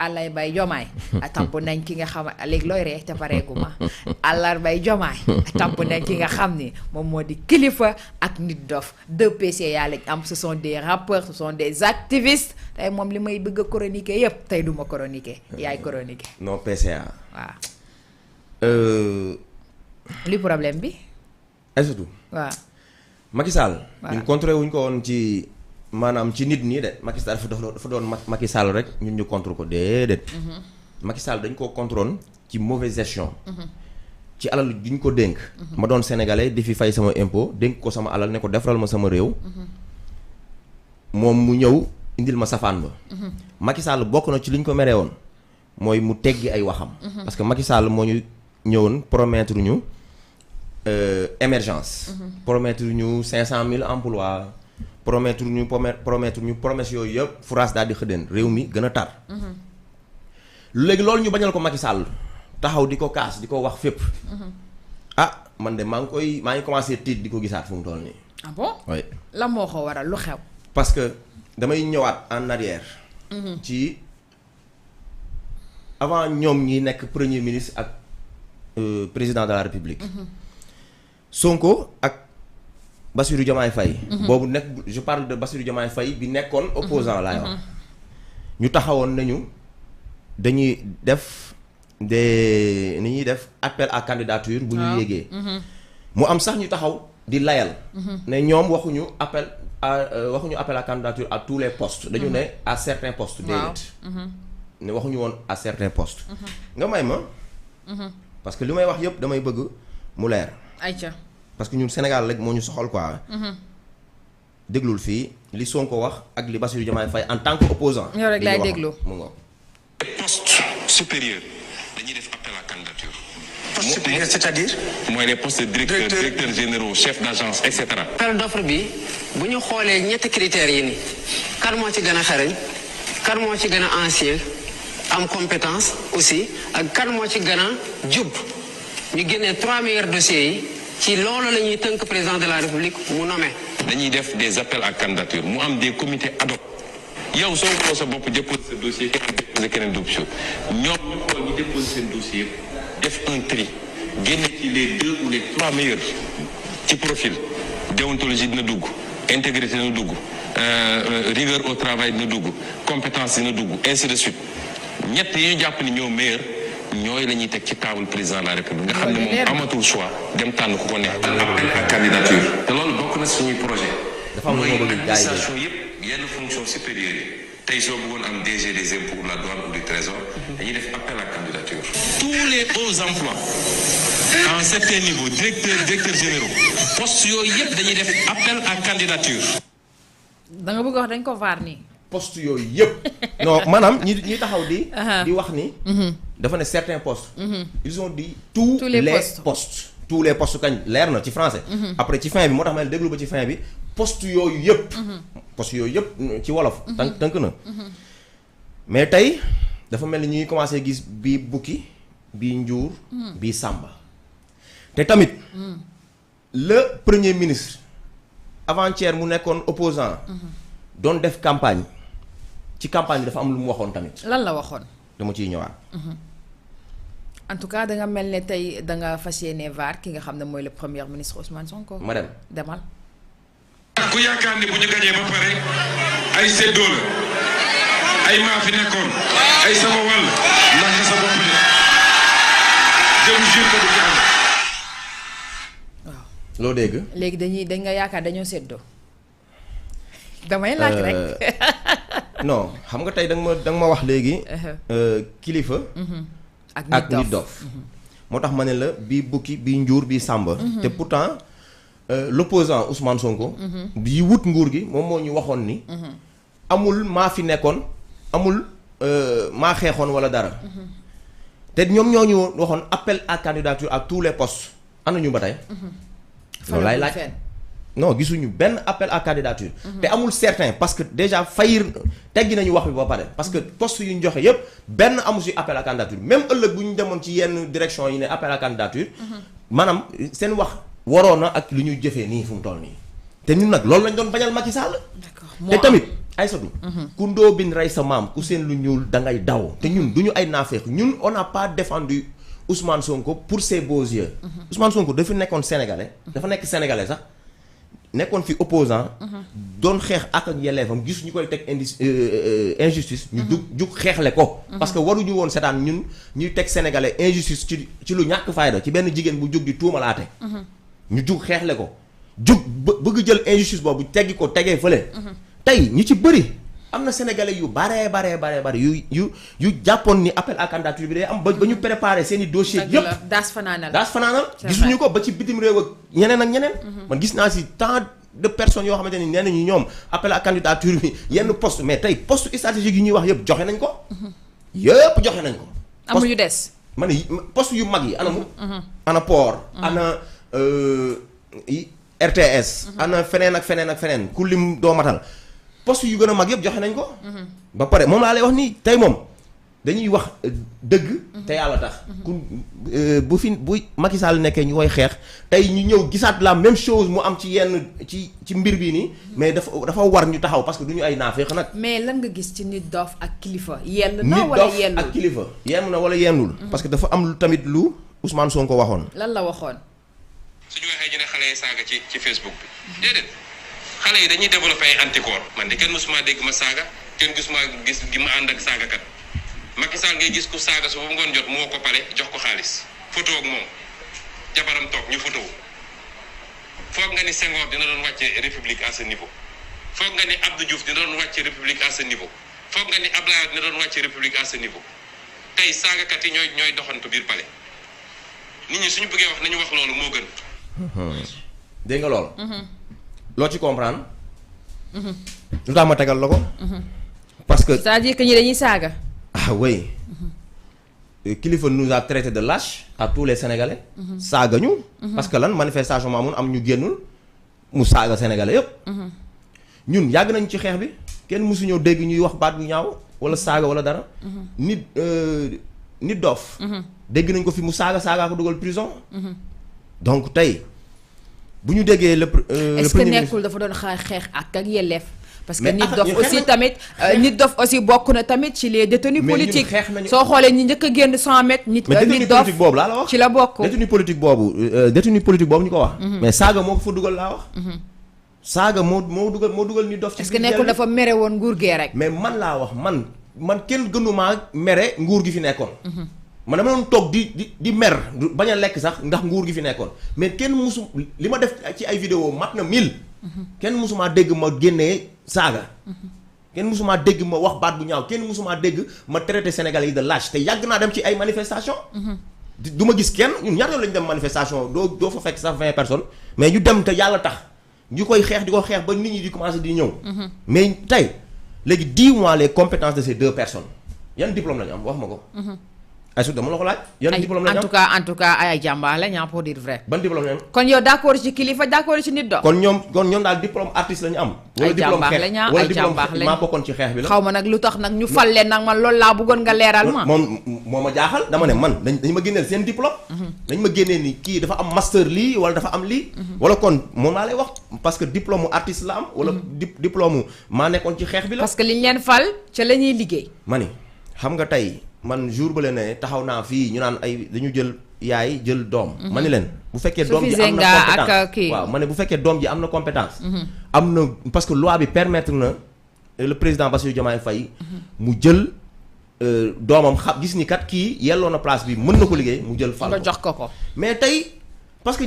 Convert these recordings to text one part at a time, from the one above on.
àllay bay jomaay tamp nañ ki nga xam léegi looy ree te pareeguma àllar bay jomaay tamp nañ ki nga xam ni moom moo di Kilifeu ak Nit Dof 2 PCA lañ am, ce sont des rappeurs, ce sont des activistes. tey moom li may bëgg a chroniquer yépp tey duma chroniquer yaay chroniquer. non PCA. waaw. li problème bi. surtout. waaw. Macky Sall. voilà ñun contré wuñ ko woon ci maanaam ci nit ñi de Macky Sall dafa doon Macky Sall rek ñun ñu contre ko déedéet. Macky Sall dañ koo contrôle ci mauvaise gestion. ci alal gi ñu ko dénk. ma doon sénégalais di fi fay sama impôt dénk ko sama alal ne ko defaral ma sama réew. moom mu ñëw indil ma safaan ba. Macky Sall bokk na ci li ñu ko meree woon mooy mu teggi ay waxam. parce que Macky Sall moo ñu ñëwoon promettre ñu émergence. promettre ñu 500 000 emplois. promettre ñu promesse yooyu yëpp France daal di xëddeen réew mi gën a tar. léegi loolu ñu bañal ko Macky Sall taxaw di ko kaas di ko wax fépp. ah man de maa ngi commencé tiit di ko gisaat fu mu toll nii. ah bon. oui la moo ko waral lu xew. parce que damay ñëwaat en arrière. ci avant ñoom ñi nekk premier ministre ak président de la République. Sonko ak Bassirou Diomaye Faye. boobu nekk je parle de Bassirou Diomaye Faye bi nekkoon opposant laay wax. ñu taxawoon nañu dañuy def ni ñuy def appel à candidature bu ñu yéegee. mu am sax ñu taxaw di layal. ne ñoom waxuñu appel à candidature à tous les postes. dañu ne à certains postes. déedéet. ne waxuñu woon à certains postes. nga may ma. parce que li may wax yëpp damay bëgg mu leer. ayca. parce que ñun Sénégal rek moo ñu soxal quoi. déglul fii li Sonko wax ak li Bassirou Diomaye Faye en tant que opposant. yow rek laay déglu mu ngoog. poste supérieur dañuy def appel à candidature. poste supérieur c'est-à-dire. mooy les postes de directeurs généraux chefs d'agence et cetera. appel d'offre bi bu ñu xoolee ñetti critères yi ni kan moo ci gën a xarañ kan moo ci gën a ancien am compétence aussi ak kan moo ci gën a jub ñu génnee 3 meilleurs dossiers yi ci loolu la ñuy tënk président de la république mu nommé. dañuy def des appels à candidature mu am des comités ad hoc yow soo ko sa bopp déposé sa dossier keneen déposé keneen d'option ñoom ñu xool ñu déposé seen dossier def un tri génne ci les 2 ou les 3 meilleurs ci profil déontologie dina dugg intégrité dina dugg rigueur au travail dina dugg compétence dina dugg ainsi de suite ñett yi ñu jàpp ni ñoo meilleur ñooy la ñuy teg ci table président de la république nga xam ne moom amatul choix dem tànn ku ko neex. appel à candidature te loolu bokk na suñuy projet. dafa am lu ma bëgg jaay administration yëpp yenn fonction supérieure yi tey soo bëggoon am DG des impôts ou la douane ou du trésor dañuy def appel à candidature. tous les hauts emplois en certain niveau directeurs généraux postes yooyu yëpp dañuy def appel à candidature. da nga bëgg a wax dañ ko vaar nii. poste yooyu yëpp. non maanaam ñi taxaw di. di wax ni. dafa ne certains postes. ils ont dit tous les postes. tous les postes kañ leer na ci français. après ci fin bi moo tax ma ne déglu ba ci fin bi poste yooyu yëpp. poste yooyu yëpp ci wolof. tënk na. mais tey dafa mel ni ñuy commencé gis bii bukki bii njuur. bii sàmba. te tamit. le premier ministre avant-hier mu nekkoon opposant doon def campagne ci campagne bi dafa am lu mu waxoon tamit. lan la waxoon. dama ciy ñëwaat. en tout cas da nga mel ne tey da nga fas yéene vaar ki nga xam ne mooy le premier ministre Ousmane Sonko. ma dem demal. ku yaakaar ni bu ñu gañee ba pare ay séddoo la ay maa fi nekkoon ay sama wàll ndax nga sa bopp de je vous jure que du ci am. waaw. loo dégg. léegi dañ nga yaakaar dañoo séddoo. damay laaj rek. non xam nga tey da nga ma wax léegi. Kilifeu. ak Nit Dof. moo tax ma ne la bii bukki bii njuur bii sàmba. te pourtant l'opposant Ousmane Sonko. bii wut nguur gi moom moo ñu waxoon ni. amul maa fi nekkoon amul maa xeexoon wala dara. te ñoom ñoo ñu waxoon appel à candidature à tous les postes ana ñu ba tey. loolu laay laaj. non gisuñu benn appel à candidature. te amul certain parce que déjà fayir teggi nañu wax bi ba pare parce que poste yu ñu joxe yépp benn amu si appel à candidature même ëllëg bu ñu demoon ci yenn direction yi ne appel à candidature. maanaam seen wax waroon na ak lu ñuy jëfee nii fu mu toll nii. te ñun nag loolu lañ doon bañal Macky Sall. d'accord te tamit Aïssatou ku ndóobin rey sa maam ku seen lu ñuul da ngay daw te ñun du ñu ay naafeeq ñun on n'a pas défendu Ousmane Sonko pour ses beaux yeux Ousmane Sonko dafa nekkoon sénégalais dafa nekk sénégalais sax nekkoon fi opposant doon xeex ak yelleefam gis ñu koy teg injustice ñu jug xeexle ko parce que waruñu woon seetaan ñun ñuy teg sénégalais injustice ci lu ñàkk fayda ci benn jigéen bu jug di tuumalaate ñu jug xeexle ko jug bëgg jël injustice boobu teggi ko tegee fële tey ñi ci bëri am na sénégalais yu bare yu jàppoon ni appel à candidature bi day am ba ñu préparé seen i dossiers yëpp daas fanaanal gisuñu ko ba ci bitim réew ak ñeneen ak ñeneen man gis naa si tant de personnes yoo xamante ni nee nañu ñoom appel à candidature bi yenn poste mais tey poste stratégique yi ñuy wax yëpp joxe nañ ko yëpp joxe nañ ko amul yu des ma ne poste yu mag yi anamu ana port ana RTS ana feneen ak feneen ku lim doo matal poste yu gën a mag yëpp joxe nañ ko ba pare moom laa lay wax nii tey moom dañuy wax dëgg te yàlla tax ku bu Macky Sall nekkee ñu koy xeex tey ñu ñëw gisaat la même chose mu am ci yenn ci mbir bii nii mais dafa war ñu taxaw parce que du ñu ay naafeeq nag mais lan nga gis ci nit dof ak kilifa yenn na wala yennul nit dof ak kilifa yenn na wala yennul parce que dafa am tamit lu Ousmane Sonko waxoon lan la waxoon suñu waxee ñu ne xale yi saaga ci Facebook bi déedéet xale yi dañuy développé ay anticorps man de kenn musuma dégg ma saaga kenn gisuma gis gi ma ànd ak saagakat Macky Sall ngay gis ku saaga su ba ngoon jot moo ko pale jox ko xaalis photo ak moom jabaram toog ñu photo foog nga ni Senghor dina doon wàcce république à ce niveau foog nga ni Abdou Diouf dina doon wàcce république à ce niveau foog nga ni Abdoulaye dina doon wàcce république à ce niveau tey saagakat yi ñooy doxantu biir pale nit ñi suñu bëggee wax nañu wax loolu moo gën dégg nga loolu loo ci comprendre lu tax ma tegal la ko parce que c'est-à-dire que ñi dañuy saaga ah oui Kilifeu nous a traité de lâche à tous les Sénégalais saaga ñu parce que lan manifestation maamun am ñu génnul mu saaga Sénégalais yëpp ñun yàgg nañu ci xeex bi kenn mësu ñëw dégg ñuy wax baat bu ñaaw wala saaga wala dara nit doof dégg nañ ko fi mu saaga ko dugal prison donc tey bu ñu déggee est-ce que nekkul dafa doon xeex ak yelleef parce que nit dof aussi tamit nit dof aussi bokk na tamit ci les détenus politiques soo xoolee ñi njëkk a génn 100 mètres nit dof boobu laa la wax ci la bokk détenu politique boobu ñu ko wax mais saaga moo ko fa dugal laa wax saaga moo dugal nit dof ci est-ce que nekkul dafa mere woon nguur gee rek mais man laa wax man kenn gënumaa mere nguur gi fi nekkoon man dama doon toog di mer bañ a lekk sax ndax nguur gi fi nekkoon mais kenn musu li ma def ci ay vidéo mat na 1000 kenn musumaa dégg ma génnee saaga kenn musumaa dégg ma wax baat bu ñaaw kenn musumaa dégg ma traité Sénégalais yi de lâche te yàgg naa dem ci ay manifestation du ma gis kenn ñun ñaata yoon lañu dem manifestation doo fa fekk sax 20 personnes mais ñu dem te yàlla tax ñu koy xeex di ko xeex ba nit ñi di commencer di ñëw mais tey léegi dis-moi les compétences de ces 2 personnes yan diplôme lañu am wax ma ko ay su dama la ko laaj yan diplôme lañu am en tout cas ay jàmbaar lañ pour dire vrai ban diplôme lañu am kon yow d'accord ci kilifa d'accord ci nit dof kon ñoom daal diplôme artiste lañu am wala diplôme xeex wala diplôme maa bokkoon ci xeex bi la xaw ma nag lu tax nag ñu fal leen nag man loolu laa bëggoon nga leeral ma moom moo ma jaaxal dama ne man dañ ma génneel seen diplôme dañ ma génnee ni kii dafa am master lii wala dafa am lii wala kon moom laa lay wax parce que diplôme artiste la am wala diplôme maa nekkoon ci xeex bi la parce que liñ leen fal ca la ñuy liggéey ma ni xam nga tey man jour ba leen ne taxaw naa fii ñu naan ay dañu jël yaay jël doom ma ni leen bu fekkee doom ji am na compétence waaw ma ne bu fekkee doom ji am na compétence am na parce que loi bi permettre na le président Bassirou Diomaye Faye mu jël doomam gis ni kat kii yelloo na place bi mën na ko liggéey mu jël fal nga jox ko mais tey parce que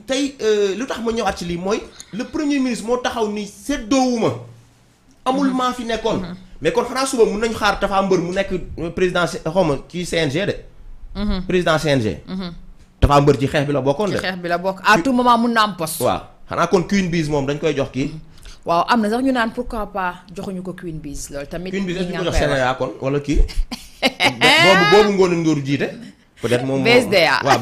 tey lu tax ma ñëwaat ci lii mooy le premier ministre moo taxaw ni séddoowuma amul maa fi nekkoon mais kon xanaa suba mun nañu xaar Tapha Mbeur mu nekk président xawma ci CNG de président CNG Tapha Mbeur ci xeex bi la bokkoon de ci xeex bi la bokk à tout moment mun na am poste waaw xanaa kon Queen Biz moom dañ koy jox kii waaw am na sax ñu naan pourquoi pas joxuñu ko Queen Biz loolu tamit Queen Biz est-ce que ñu ko jox Sénégal kon wala kii boobu ngoonu Ndour jiite peut-être moom BSDA waaw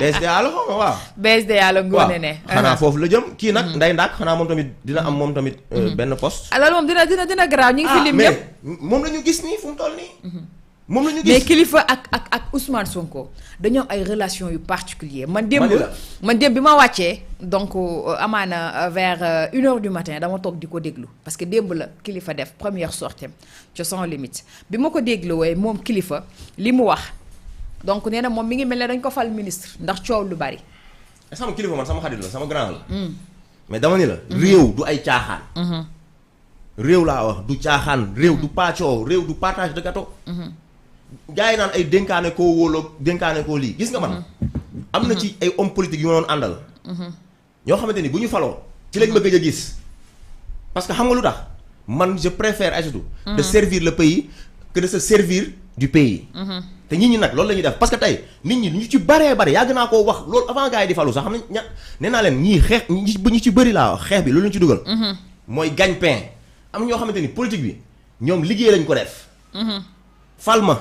BSDA la xaw ma waaw BSDA la ngoone ne xanaa foofu la jëm kii nag nday ndaak xanaa moom tamit dina am moom tamit benn poste alors moom dina garaaw ñu ngi fi lim mais moom la ñu gis nii fu mu toll nii moom la ñu mais gis. Kilifeu ak Ousmane Sonko dañoo ay relation yu particulier man démb bi ma wàccee donc amaana vers 1h du matin dama toog di ko déglu parce que démb la Kilifeu def première sortie ci Sans Limites bi ma ko déglu wooye moom Kilifeu li mu wax donc nee na moom mi ngi mel ne dañ ko fal ministre ndax coow lu bari. sama Kilifeu man sama xarit la sama grand la. mais dama ni la. réew du ay caaxaan. réew laa wax du caaxaan réew du pàccoo réew du partage de gâteau. gars yi naan ay dénkaane koo wóoloo dénkaane koo lii gis nga man. am na ci ay hommes politiques yu ma doon àndal. ñoo xamante ni bu ñu faloo ci lañ ma gëj a gis. parce que xam nga lu tax man je préfère Aïssatou de servir le pays que de se servir du pays. te nit ñi nag loolu la ñuy def parce que tey nit ñi ñu ci baree bari yàgg naa koo wax loolu avant gars yi di falu sax xam ne nee naa leen ñii xeex ñu ci bëri laa wax xeex bi loolu lañu ci dugal. mooy gagne-pain am ñoo xamante ni politique bi ñoom liggéey lañ ko def. fal ma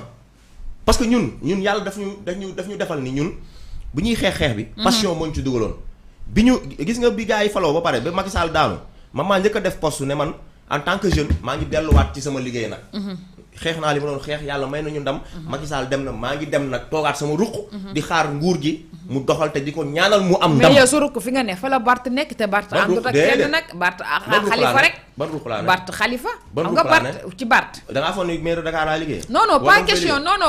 parce que ñun yàlla daf ñu defal ni ñun bu ñuy xeex bi. passion moo ñu ci dugaloon. bi ñu gis nga bi gars yi faloo ba pare ba Macky Sall daanu maa njëkk a def poste ne man en tant que jeune maa ngi delluwaat ci sama liggéey nag. xeex naa li ma doon xeex yàlla may nañu ndam. Macky Sall dem na maa ngi dem nag toogaat sama ruq. di xaar nguur gi mu doxal te di ko ñaanal mu am. ndam mais yow sa ruq fi nga ne fa la Bart nekk te Bart àndut ak kenn nag Bart Khalifa rek. ban ruq laa ne Bart Khalifa. ban xam ruq nga laa Bart ci Bart. da ngaa foog ni maire de Dakar laa liggéey. non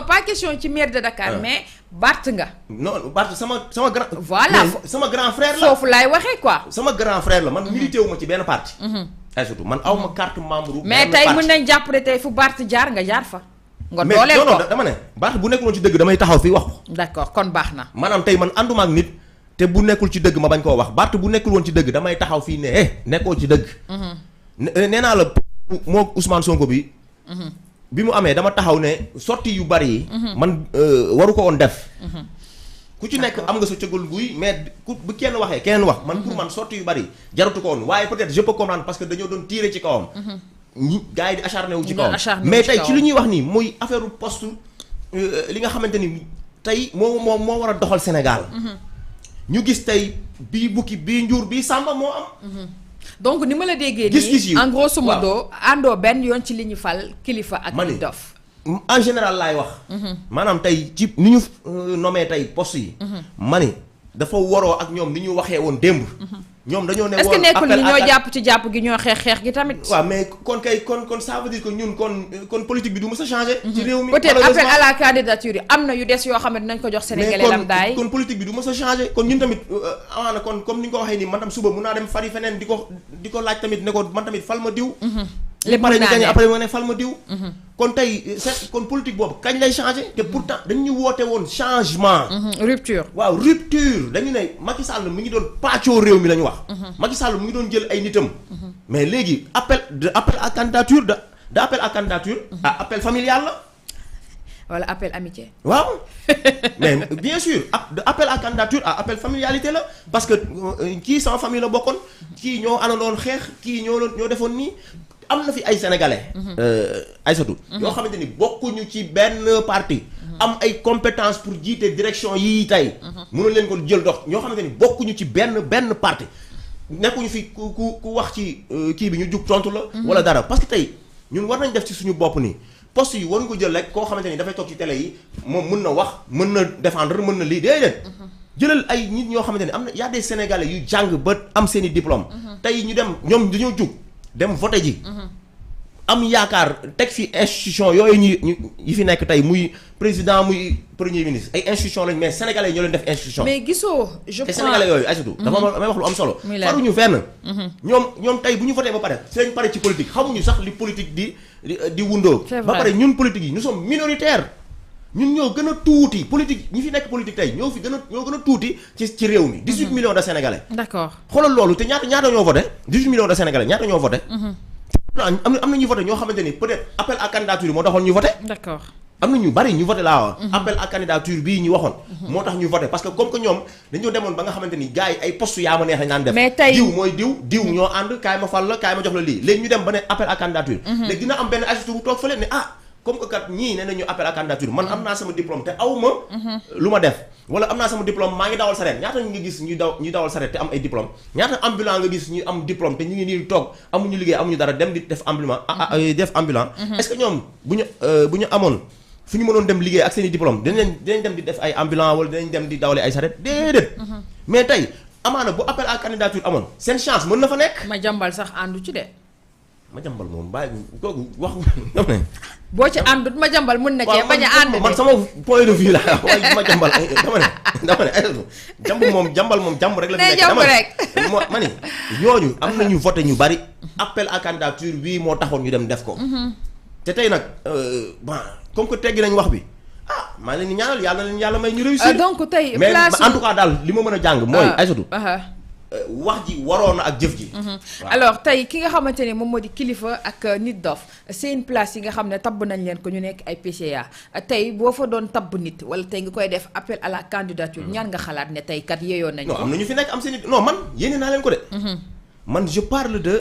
pas question ci maire de Dakar mais Bart nga. non Bart sama grand. voilà sama grand frère la foofu laay waxee quoi. sama grand frère la man milité wu ma ci benn parti. ay surtout man aw ma carte membre. mais tey mën nañ jàpp ne tey fu Bart jaar nga jaar fa. nga dooleel ko mais dama ne Bart bu nekkuloon ci dëgg damay taxaw fii wax ko. d'accord kon baax na. maanaam tey man ànduma ak nit te bu nekkul ci dëgg ma bañ koo wax Bart bu nekkul woon ci dëgg damay taxaw fii ne nekkoo ci dëgg. nee naa la moo Ousmane Sonko bi. bi mu amee dama taxaw ne sorti yu bari yi. man waru ko woon def. ku ci nekk am nga sa cëggal guy mais bu kenn waxee keneen wax man pour man sorti yu bari jaratu ko woon waaye peut-être je peux comprendre parce que dañoo doon tirer ci kawam. ñi gars yi di acharné wu ci kawam mais tey ci li ñuy wax nii muy affaire poste li nga xamante ni tey moo war a doxal Sénégal. ñu gis tey bii bukki bii njuur bii sàmba moo am. donc ni ma la déggee gis-gis yi nii en grosso modo àndoo benn yoon ci li ñu fal Kilifeu ak Nit Doff. en général laay wax. maanaam tey ci ni ñu nommé tey poste yi. mani dafa waroo ak ñoom ni ñu waxee woon démb. ñoom dañoo ne woon est-ce que nekkul ni ñoo jàpp ci jàpp gi ñoo xeex gi tamit. waaw mais kon ça veut dire que ñun kon politique bi du mës a changer. ci réew mi peut-être appel à la candidature yi am na yu des yoo xam ne dinañ ko jox Sénégalais lam daay. kon politique bi du mës a changer kon ñun tamit amaana kon comme ni nga ko waxee nii man tam suba mun naa dem fari feneen di ko laaj tamit ne ko man tamit fal ma diw. lépp mën naa ne après mu ne fal ma diw. kon tey kon politique boobu kañ lay changer te pourtant dañu woote woon changement. rupture. waaw rupture dañu ne Macky Sall mi ngi doon pàccoo réew mi la ñu wax. Macky Sall mu ngi doon jël ay nitam. mais léegi appel à candidature de appel à candidature. à appel familial la. wala appel amitié. waaw mais bien sûr de appel à candidature à appel familialité la parce que kii sama famille la bokkoon kii ñoo àndoon xeex kii ñoo defoon nii. am na fi ay sénégalais. Aïssatou. yoo xamante ni bokkuñu ci benn parti. am ay compétences pour jiite direction yii tey. mënuñ leen ko jël dox ñoo xamante ni bokkuñu ci benn parti. nekkuñu fi ku wax ci kii bi ñu jug tontu la. wala dara parce que tey ñun war nañ def ci suñu bopp nii poste yi waruñu ko jël rek koo xamante ni dafay toog ci télé yi moom mën na wax mën na défendre mën na lii déedéet. jëlal ay nit ñoo xamante ni am na y a des sénégalais yu jàng ba am seen i diplôme. tey ñu dem ñoom dañoo jug. dem voté ji. am yaakaar teg fi institution yooyu ñu yi fi nekk tey muy président muy premier ministre ay institution lañ mais sénégalais yi ñoo leen def institution. mais gisoo je te sénégalais yooyu Aïssatou dafa may wax lu am solo. faruñu fenn. ñoom tey bu ñu voté ba pare si lañ pare ci politique xamuñu sax li politique di wundoo. ba pare ñun politique yi nous sommes minoritaires. ñun ñoo gën a tuuti politique ñi fi nekk politique tey ñoo gën a tuuti ci réew mi. 18 millions de sénégalais. d'accord xoolal loolu te ñaata ñoo voté 18 millions de sénégalais ñaata ñoo voté. am na ñu voté ñoo xamante ni peut-être appel à candidature moo taxoon ñu voté. d'accord am na ñu bari ñu voté laa wax. appel à candidature bii ñu waxoon. moo tax ñu voté parce que comme que ñoom dañoo demoon ba nga xamante ni gars yi ay poste yaa ma neex lañ naan def. mais tey diw mooy diw ñoo ànd kaay ma fal la kaay ma jox la lii léegi ñu dem ba ne appel à candidature. léegi dina am benn Aïssatou bu toog fële ne comme que kat ñii nee nañu appel à candidature man am naa sama diplôme te aw ma lu ma def wala am naa sama diplôme maa ngi dawal sareet ñaata ñu ngi gis ñuy dawal sareet te am ay diplôme ñaata ambulant nga gis ñu am diplôme te ñu ngi nii toog amuñu liggéey amuñu dara dem di def ambulant est-ce que ñoom bu ñu amoon fu ñu mënoon dem liggéey ak seen i diplôme dinañ dem di def ay ambulant wala dinañ dem di dawale ay saret déedéet. mais tey amaana bu appel à candidature amoon seen chance mën na fa nekk. ma jàmbal sax àndu ci de. ma jàmbal moom bàyyi kooku wax dama ne. boo ci àndut ma jàmbal mën na cee bañ a ànd de. man sama point de vue la waaye ma jàmbal dama ne jàmbal moom jàmb rek la fi nekk jàmb rek ma ni ñooñu am nañu voté ñu bari appel à candidature bii moo taxoon ñu dem def ko. te tey nag bon comme que teggi nañ wax bi maa leen di ñaanal yàlla na leen yàlla may ñu réussir. donc tey mais place en tout cas daal li ma mën a jàng mooy Aïssatou wax ji waroon na ak jëf ji. alors tey ki nga xamante ne moom moo di Kilifeu ak Nit Doff seen place yi nga xam ne tabb nañ leen ko ñu nekk ay PCA tey boo fa doon tabb nit wala tey nga koy def appel à la candidature ñaan nga xalaat ne tey kat yeyoon nañ ko. non am na ñu fi nekk am seen non man yéene naa leen ko de. man je parle de